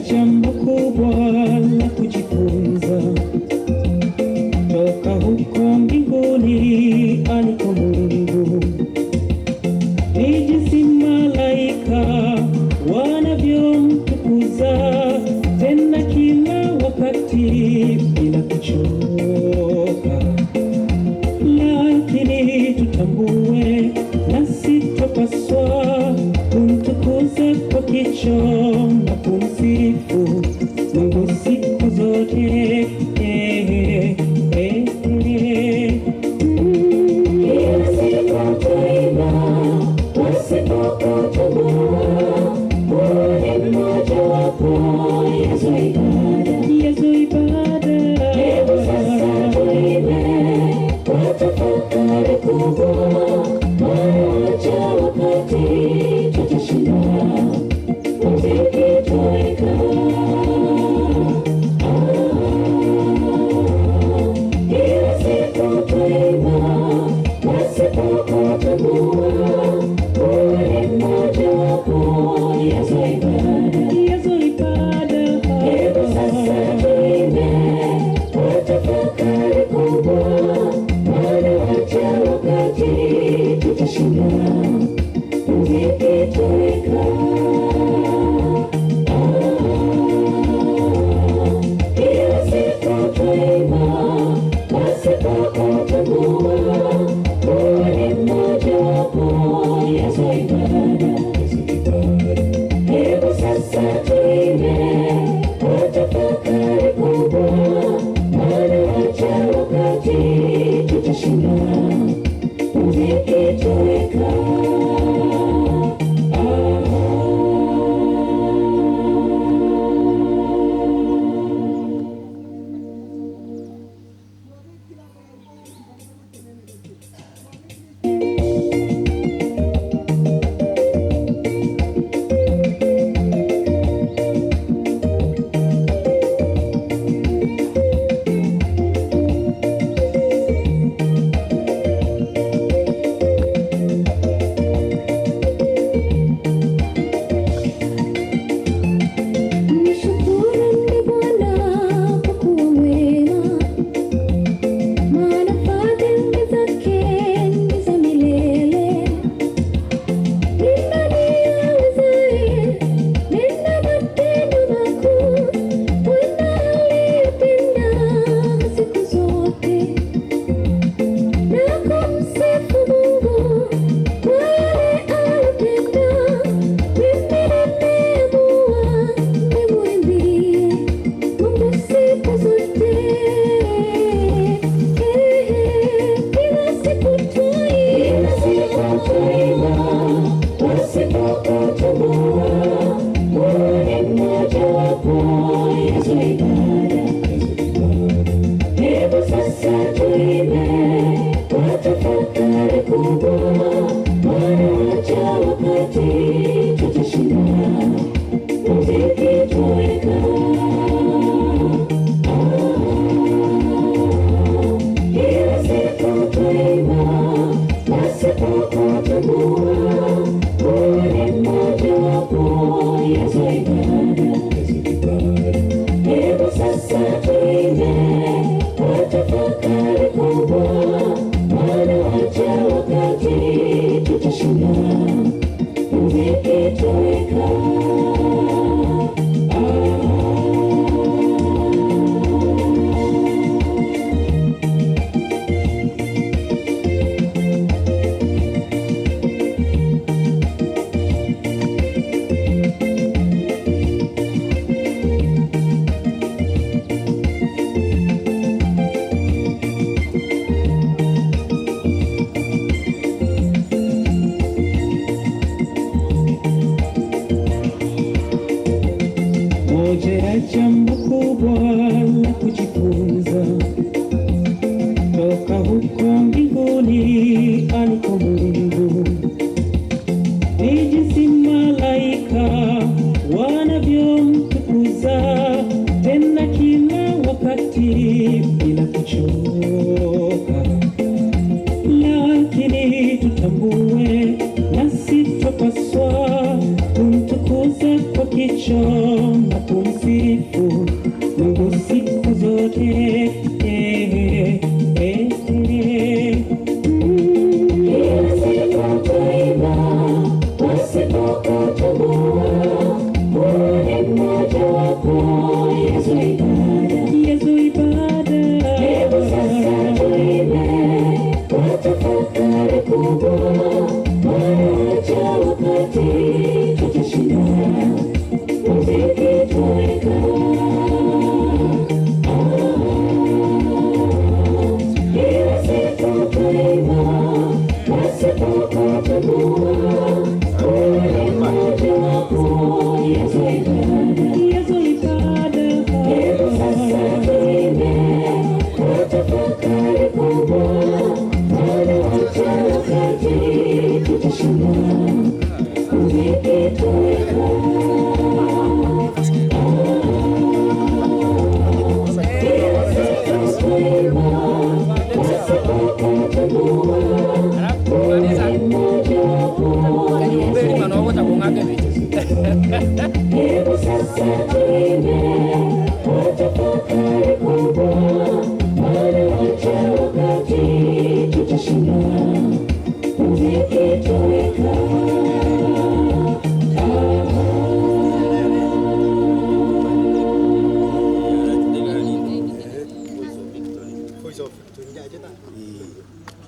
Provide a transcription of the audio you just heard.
Jambo kubwa la kujifunza toka huko mbinguni aliko Mungu, ni jinsi malaika wanavyomtukuza tena kila wakati bila kuchoka. Lakini tutambue nasi twapaswa kumtukuza kwa kicho na kumsifu Mungu siku zote. Eh, eh, eh. Kila siku twaimba, wasipokutambua, wewe ni mmojawapo yazo ibada. Yesu ibada. Hebu sasa tuimbe kwa tafakari kubwa, maana wacha wakati tutashinda, pumziki toweka. Kila siku twaimba, wasipokutambua, wewe ni mmojawapo yazo ibada. Yesu ibada. Hebu sasa tuimbe kwa tafakari kubwa, maana wacha wakati tutashinda, pumziki toweka. Kila siku twaimba, wasipokutambua, wewe ni mmojawapo yazo ibada. Hebu sasa tuimbe kwa tafakari kubwa, maana wacha wakati tutashinda, pumziki toweka. Nishukuruni Bwana kwa kuwa mwema, maana fadhili zake ni za milele. Ni nani awezaye nena matendo makuu Bwana aliyotenda siku zote, na kumsifu Mungu kwa yale aliyotenda. Mimi nimeamua nimwimbie Mungu siku zote. Kila siku Kila siku twaimba, twaimba, wasipokutambua, wewe ni mmojawapo yazo ibada. Hebu sasa tuimbe kwa tafakari kubwa, maana wacha wakati tutashinda, pumziki toweka. Kila siku twaimba, wasipokutambua, wewe ni mmojawapo yazo ibada. Hebu sasa tuimbe kwa tafakari kubwa, maana wacha wakati tutashinda, pumziki toweka. Moja ya jambo kubwa la kujifunza toka huko mbinguni aliko Mungu ni jinsi malaika wanavyomtukuza tena kila wakati bila kuchoka. Lakini tutambue nasi twapaswa kumtukuza kwa kicho na kumsifu Tumsifu Mungu siku zote. Eh, eh, eh. Kila siku twaimba pasipo kutambua, huu ni mmojawapo yazo ibada. Yesu ibada. Hebu sasa tuimbe kwa tafakari kubwa, maana wacha wakati tutashinda. Muziki twaweka. Kila siku twaimba pasipo kutambua, huu ni mmojawapo yazo ibada. Yesu ibada. Hebu sasa tuimbe kwa tafakari kubwa, maana wacha wakati tutashinda. Muziki twaweka. Kila siku twaimba pasipo kutambua, huu ni mmojawapo yazo ibada. Hebu sasa tuimbe.